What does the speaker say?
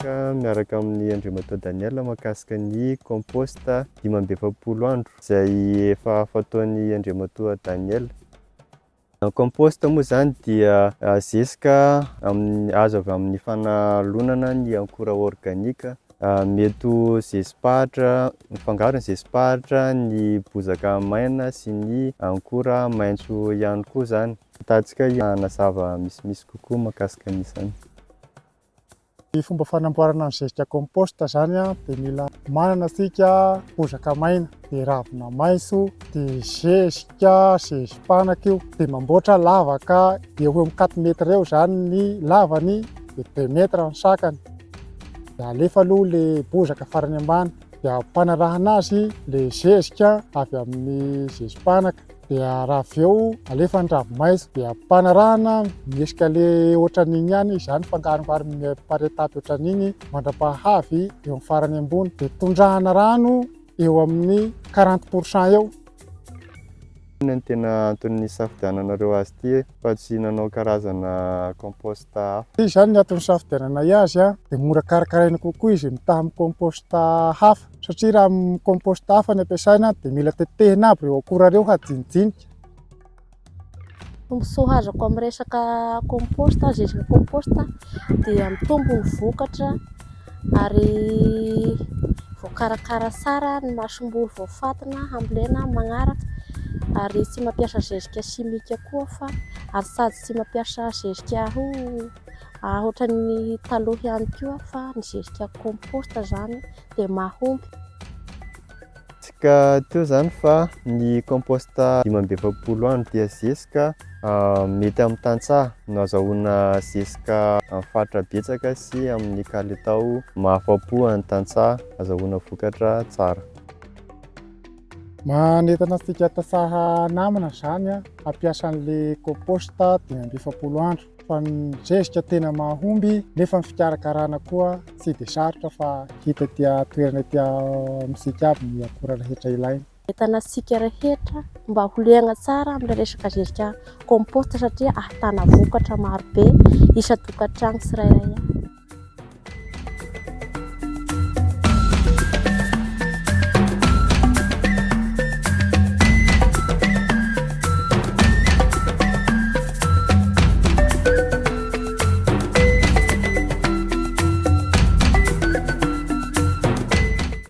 Hiresaka miaraka amin'ny Andriamatoa Daniel mahakasika ny compost 45 andro izay efa fataon'i Andriamatoa Daniel. Ny compost moa izany dia zezika amin'ny azo avy amin'ny fanalonana ny akora organika. Mety ho zezi-pahatra, mifangaro ny zezi-pahatra, ny bozaka maina sy ny akora maitso ihany koa izany. Hitantsika hanazava misimisy kokoa mahakasika an'izany. Ny fomba fanamboarana ny zezika compost zany dia mila manana isika bozaka maina, dia ravina maitso, dia zezika, zezi-panaka io, dia mamboatra lavaka eo ho eo amin'ny quatre mètres eo zany ny lavany dia deux mètres ny sakany. Dia alefa aloha le bozaka farany ambany, dia ampanarahana azy le zezika avy amin'ny zezi-panaka. Dia raha avy eo alefa ny ravi-maitso dia ampanarahana mi-escalier ohatran'iny ihany izany fangarongaro par étape ohatran'iny mandra-pahavy eo amin'ny farany ambony dia tondrahana rano eo amin'ny 40% eo. Inona no tena antony nisafidiananareo azy ity fa tsy nanao karazana compost hafa? Ity izany ny antony nisafidiananay azy dia mora karakaraina kokoa izy mitaha amin'ny compost hafa. Satria raha amin'ny compost hafa ny ampiasaina dia mila tetehina aby ireo akora ireo hadinidinika. Tombontsoa azoko amin'ny resaka compost, zezika compost dia mitombo ny vokatra ary voakarakara tsara ny masomboly voafantina hambolena amin'ny magnaraka ary tsy mampiasa zezika simika koa fa ary sady tsy mampiasa zezika ho ohatran'ny taloha ihany koa fa ny zezika compost izany dia mahomby. Tsika teo izany fa ny compost 45 andro dia zezika mety amin'ny tantsaha no azahoana zezika amin'ny faritra betsaka sy amin'ny kalitao mahafapo an'ny tantsaha azahoana vokatra tsara. Manentana antsika tantsaha namana izany hampiasa an'ilay compost 45 andro. Fa ny zezika tena mahomby nefa ny fikarakarana koa tsy dia sarotra fa hita ety an-toerana ety amintsika aby ny akora rehetra ilaina. Entana antsika rehetra mba ho liana tsara amin'ilay resaka zezika compost satria ahitana vokatra maro be isan-tokantrano tsirairay avy.